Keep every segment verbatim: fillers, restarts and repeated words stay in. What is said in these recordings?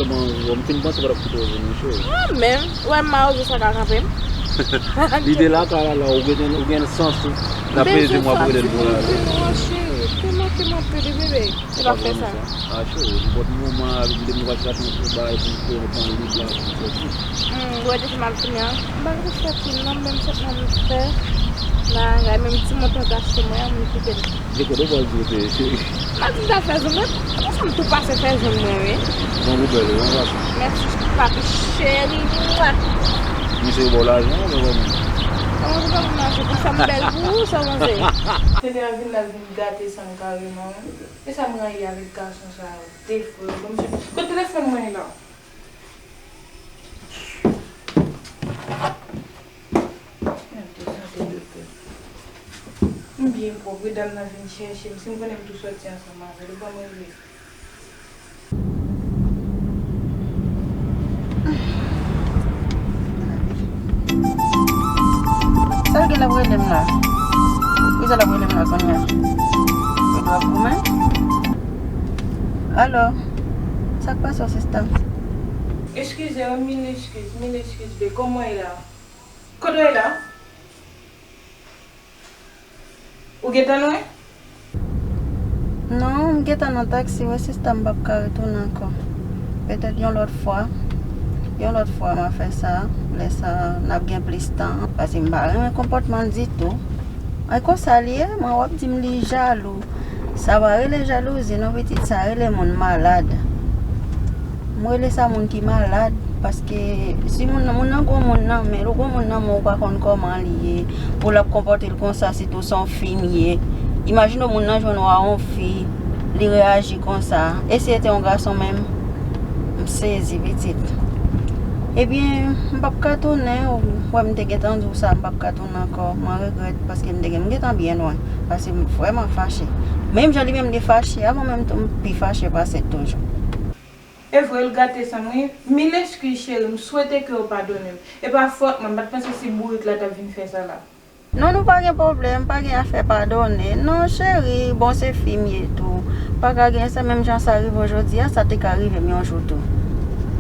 Bon, bon, m fin panse w pa t ap kite w vini, cheri. Mwen menm, ou wè m mawozo sa ka kanpe m. Li te lakay la, la, ou gen, ou gen sans tou. L ap peze m, w ap rele l pou l ale. Cheri, te manke m anpil wi, bebe. Se pa fè sa. A, cheri, nenpòt moman, avèk demokrasi ap yon bagay pou fè yon tan lib la, pou fè tout. Hmm, ou wè depi m al kounye a, m pa gen pou fè pou non, menm sèt mwa m fè. Nan, menm ti montan w te achte mwen an, m kite l. Dekòd ou pral di w te, cheri? M ap di m t al fè zong mwen. Konsa m tou pase fè zong mwen, wi. Bon, ou bèl, wi, yon gason. Mèsi, papi cheri. Mwa. Misye ba w lajan, oubyen kòman? Kòman se pa pou m lajan? Pou sa m bèl pou ou, sa w panse? Tete a vin la, l vin gate san m kareman, wi. E sa m rayi avèk gason sa yo. Defo yo. Bon, misye, kote telefòn mwen ye la? Mwen te sante de pè. M byen pwòp, wi, dam nan vin chèche m. Si m konnen m tou sòti ansanm avè l, ou ban mwen vle. Sa l gen l ap rele m la? Kisa l ap rele m la kounye a? Li dwe ap goumen? Alo? Sa k pase w, sista? Eskize, wi, mil eskiz, mil eskiz, be. Kòman w ye la? Kote w ye la? Ou gentan lwen? Non, m gentan nan taksi, wi, sista, m p ap ka retounen ankò. Petèt yon lòt fwa, yon lòt fwa m a fè sa, lè sa n ap gen plis tan, paske m pa renmen konpòtman l ditou. Ay, konsa l ye, mwen w ap di m li jalou. Sa pa rele jalouzi non pitit, sa rele moun malad. M rele sa moun ki malad, paske si moun nan, moun nan gwo moun nan men l, ou gwo moun nan men w, ou pa konn kòman li ye, pou l ap konpòte l konsa, sitou se yon fi m ye. Imajine w moun nan jwenn w a yon fi, li reyaji konsa. E si se te yon gason menm? M sezi pitit. Ebyen, m p ap ka tounen, ou wè m te gentan di w sa, m p ap ka tounen ankò. Mwen regrèt paske m te gen, m gentan byen lwen. Paske m vrèman fache. Menm jan li menm li fache a, mwen menm tou m pi fache pase l toujou. E vre, l gate san m, wi. Mil eskiz, cheri, m swete ke w padone m. E pa fòt mwen, m pa t panse si bourik la t ap vin fè sa la. Non, nou pa gen pwoblèm, pa gen afè padone. Non, cheri, bon, se fi m ye tou. Pa ka gen sa, menm jan sa rive w jodi a, sa te ka rive m yon jou tou.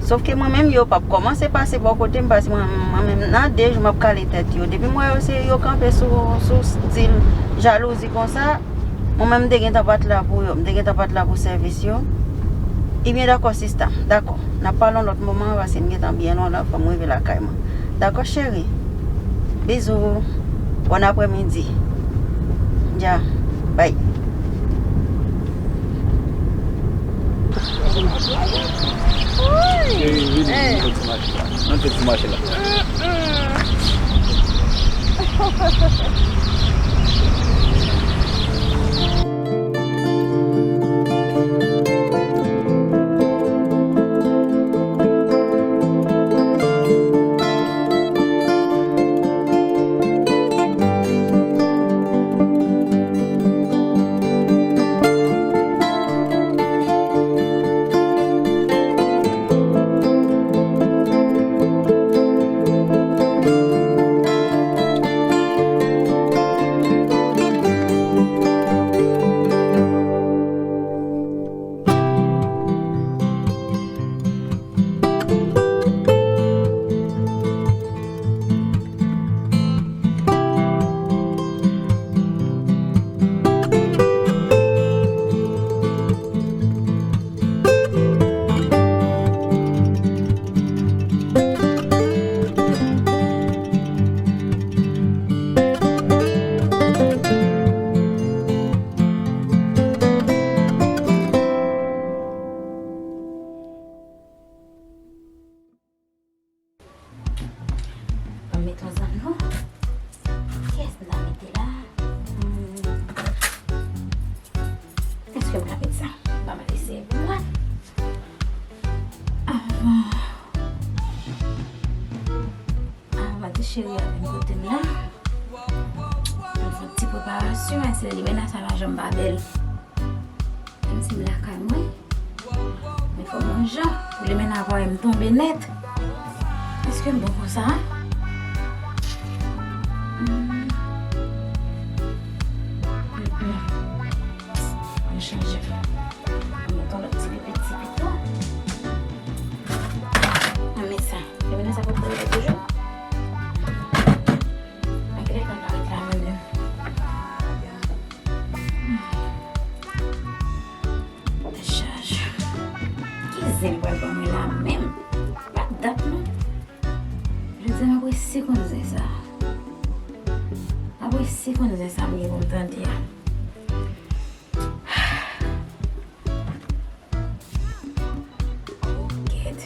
Sòf ke mwen menm, yo p ap kòmanse pase bò kote m, paske mwen, mwen menm, nan de jou, m ap kale tèt yo. Depi m wè yo, se yo kanpe sou, sou stil jalouzi konsa, mwen menm, m te gentan pa t la pou yo, m te gentan pa t la pou sèvis yo. Ebyen, dakò, sista, dakò. N ap pale yon lòt moman, paske m gentan byen lwen la, fò m rive lakay mwen. Dakò, cheri? Bizou. Bon aprèmidi. Dja. Bay. Cheri, vini, vini, fè ti mache la. Ann fè ti mache la. Ban m met yon zanno. Kiyès m ta mete la? Hmm. Èske m ka met sa? Ban m eseye pou mwen. Avan, avan ti cheri a vin kote m la, m fè yon ti preparasyon, èske li menm sa pa janm pa bèl. Menm si m lakay mwen, men fò m yon jan pou li menm avè m tonbe nèt. Èske m bon konsa? Hmm. Mm, mm. Mwen chanje. Mwen met yon lòt ti pepe ti pito. Bon, se sa m gen pou m tande a. Kèt.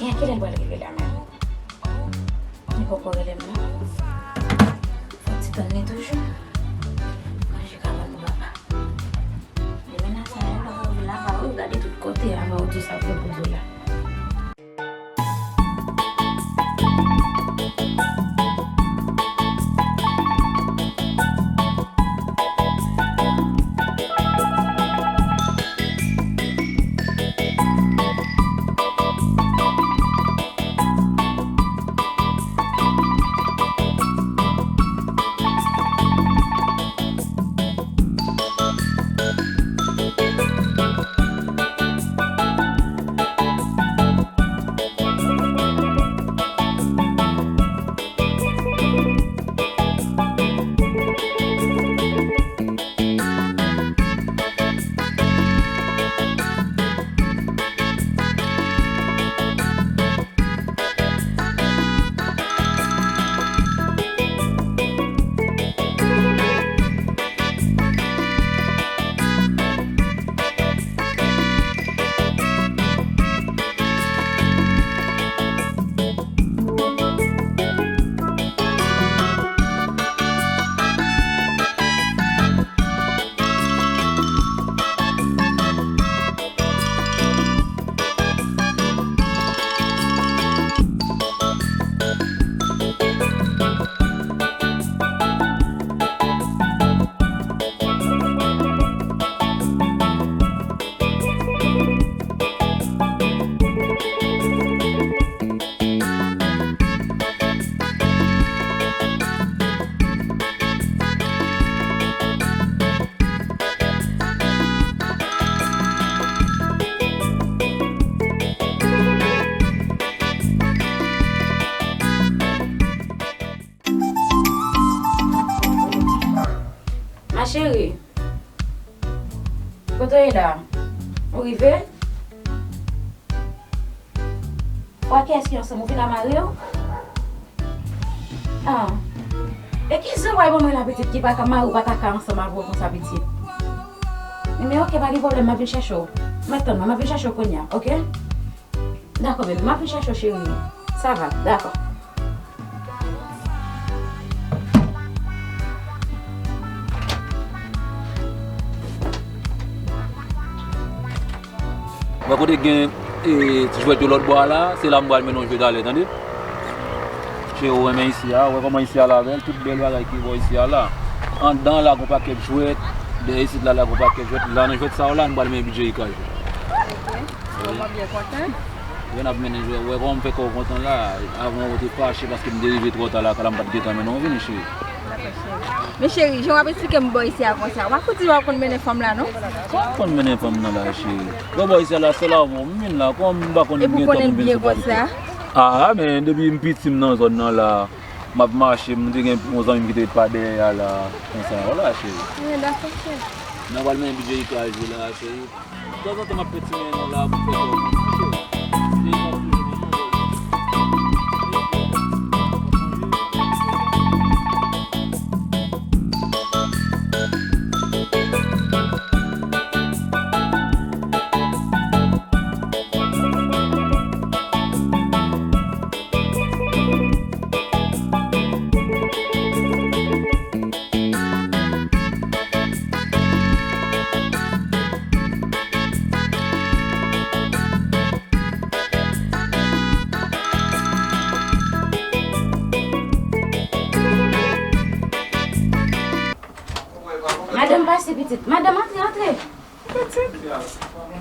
E a kilè l pral rive la menm? Li poko rele m non. Fò ti tann li toujou. Manje ka ban nou papa. Demen nan sa yo pa ka ouvri la, pa ou gade tout kote avan ou di sa pou pou di la. Ma chérie, kote w ye la? Ou rive? Ou ak kiyès ki ansanm? Ou fin a mari w? Ah. E ki jan w pral ban mwen la pitit ki pa ka, mari w pa ta ka ansanm avè w konsa pitit? Ebyen, oke, pa gen pwoblèm, m ap vin chèche w. M ap tann ou, m ap vin chèche w kounye a, oke? Dakò, bebe, m ap vin chèche w, cheri. Sa va, dakò. Wè kote gen, e, ti jwèt yo lòt bò a la, se la m pral mennen w jwe talè, tande? Cheri, ou renmen isi a, wè kòman isi a la bèl, tout bèl bagay ki bò isi a la. Anndan la, gon pakèt jwèt, dèyè isit la, la, gon pakèt jwèt. La, nan jwèt sa yo la, nou pral mennen bidjè Ika jwe. Ok. Bon, mwen byen kontan. Wè, n ap mennen jwèt, wè kòman m fè kò w kontan la, avan ou te fache paske m te rive twò ta lakay la, m pa t gentan mennen w vini, cheri. Dakò, cheri. Men cheri, jan w ap esplike m bò isi a konsa, w pa fout di w ap konn mennen fanm la, non? Kòman konn mennen fanm nan la, cheri? Bon, bò isi a la, se la w vin la, kòman m pa konn gen tan pou m vin sou pale. Ah, men depi m piti m nan zòn nan la, m ap mache, m te gen yon zanmi m ki te ret pa dèyè a la, konsa, wala, cheri. Wi, dakò, cheri. N a pral mennen bidjè Ika jwe la, cheri. Tanzantan m ap fè ti men nou la pou fè kò kontan, cheri. Cheri, m ap toujou mennen w. Madanm pase pitit. Madanm antre, antre.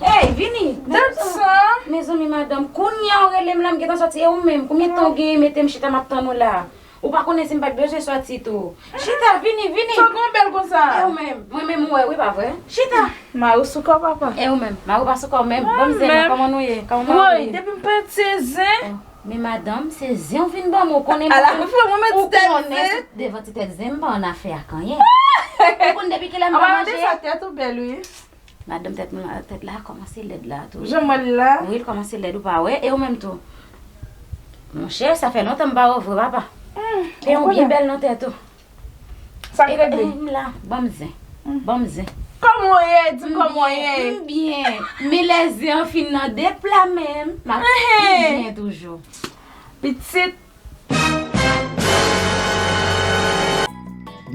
Ey, vini. Mezanmi, madanm, kounye a w rele m la, m gentan sòti. E ou menm, konbyen tan w genyen mete m chita m ap tann ou la? Ou pa konnen si m pa t bezwen sòti tou. Chita, vini, vini. Sa w gen bèl konsa? E ou menm? Mwen menm ou wè wi, pa vre? Chita. Mari w sou kò w, papa. E ou menm? Mari w pa sou kò w menm? Ban m zen nan, kòman nou ye? Kòman mari w ye? Woy, depi m peti se zen. Oh, men madanm, se zen w vin ban m, ou konnen mwen. Ala, ou konnen sou devan ti tèt zen m pa annafè ak anyen. Ou konn depi kilè m pa manje? Anpalan de sa, tèt ou bèl wi. Madanm tèt mwen la, tèt la kòmanse lèd la tou. Jan m wè l la? Wi, l kòmanse lèd, ou pa wè? E ou menm tou? Monchè, sa fè lontan m pa wè w vre, papa. Pen w byen bèl nan tèt ou. Sa k regle? M la, ban m zen. Ban m zen. Kòman w ye? Di m kòman w ye? M byen. Men lè zen an fin nan de pla menm, m ap pi byen toujou. Pitit.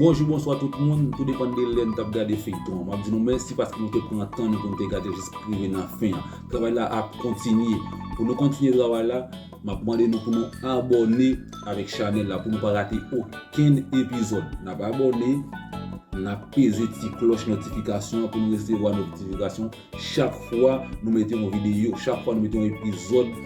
Bonjou, bonswa tout moun, tou depann de lè n t ap gade feyton an. M ap di nou mèsi paske nou te pran tan nou pou nou te gade jis rive nan fen an. Travay la ap kontinye. Pou nou kontinye travay la, m ap mande nou pou nou abòne avèk chanèl la pou nou pa rate okenn epizòd. N ap abòne, n ap peze ti klòch notifikasyon an pou nou resevwa notifikasyon chak fwa nou mete yon videyo, chak fwa nou mete yon epizòd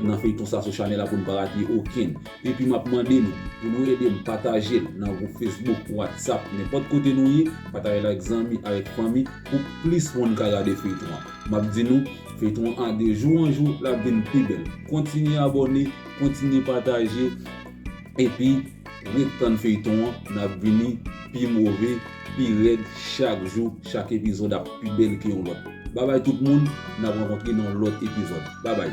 nan feyton sa sou chanèl la pou nou pa rate okenn. Epi m ap mande nou pou nou ede m pataje l nan gwoup Facebook, WhatsApp, nenpòt kote nou ye, pataje l avèk zanmi, avèk fanmi, pou plis moun ka gade feyton an. M ap di nou, feyton an de jou an jou, l ap vin pi bèl. Kontinye abòne, kontinye pataje, epi ret tann feyton an, n ap vini pi move, pi rèd chak jou, chak epizòd ap pi bèl ke yon lòt. Babay tout moun, n ap rankontre nan yon lòt epizòd. Babay.